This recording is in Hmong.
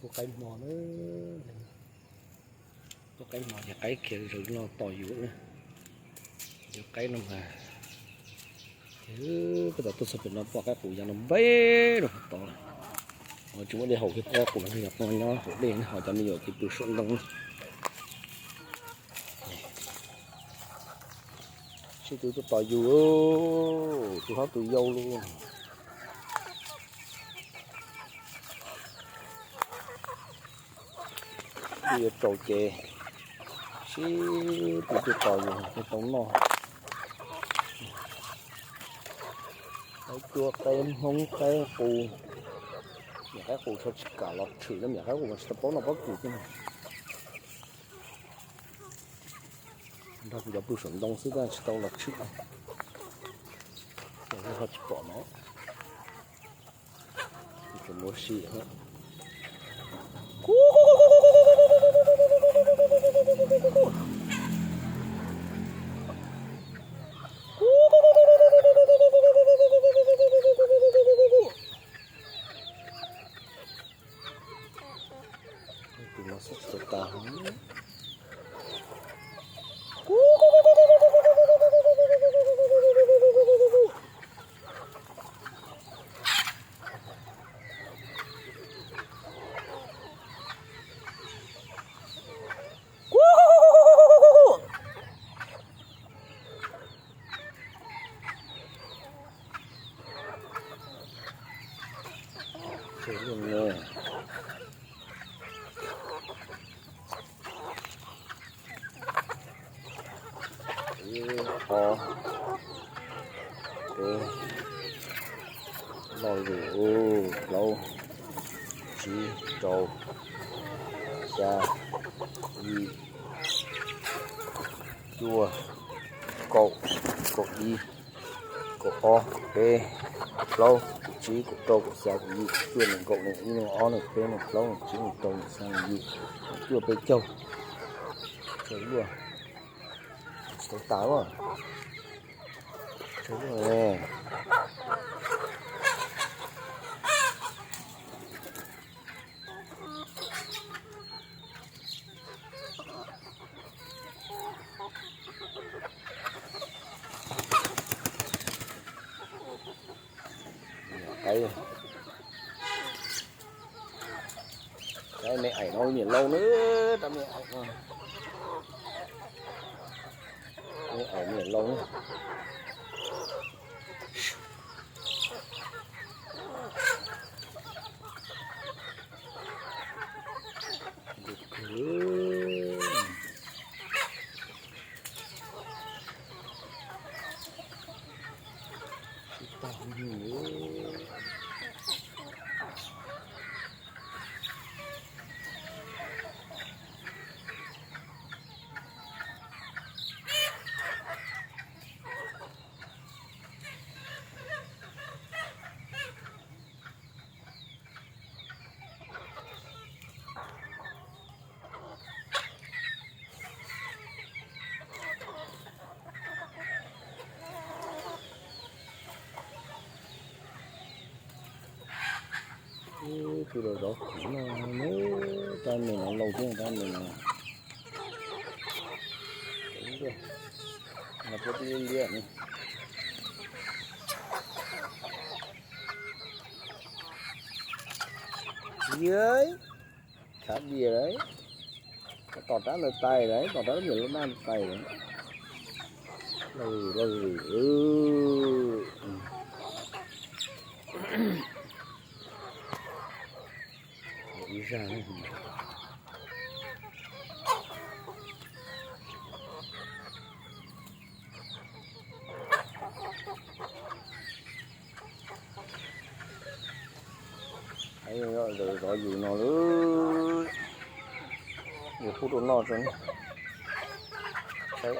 Tuaj qaib hmo na, tuaj qaib hmo ces qaib khiav zawv no tos yus na. Yog qaib no mas, peb tom tuaj txog pem no pom qaib qus ya no npeb rau hauv tod lawm. Tsis muaj dej haus thiab, qaib qus no yog poj nyob haus dej, ho cov me nyuam ces pw saum ntoo. Sib tw tuaj tos yus, tus hlob tus yau los. Twb yuav tsaus ces sib tw tuaj tos yus thiaj tau noj. Qaib cuab, qaib hmoob, qaib qus. Niam qaib qus tsis kam los tshwm na, niam qaib qus mas tsis tau paub noj paub kws thiab. Nrog kuv cov pw saum ntoo xwb tab tsis tau los tshwm. Ho tsis pom no. Tseem ua si. Tus no xwb tsis tau tas. Tseg luaj ne. Ib, ob, peb, loj zuj zus, plaub, tsib, rau, xya, yim, cuaj, kaum, kaum ib, kaum ob, kaum peb, kaum plaub, kaum tsib, kaum rau, kaum xya, kaum yim, kaum cuaj, nees nkaum, nees ib, nees ob, nees peb, nees plaub, nees tsib, nees rau, nees xya, nees yim, nees cuaj, peb caug. Tseg luaj. Tsis tau tas. Tseg luaj ne. Qaib, qaib me aim no niam laus na, rab me aim no. Me aim niam laus na. Sib tag li. Ib tug los zov kuv no, tab meeg no laus thiab tab meeg no. Puab tib liab ne. Yawg, khav dias lawm. Tom rab ntawd tais lawm, tom rab niam laus daj tais lawm. Loj loj. Ib zaj. Zov yus no lawm, yus pub rau noj tso ne. Saib.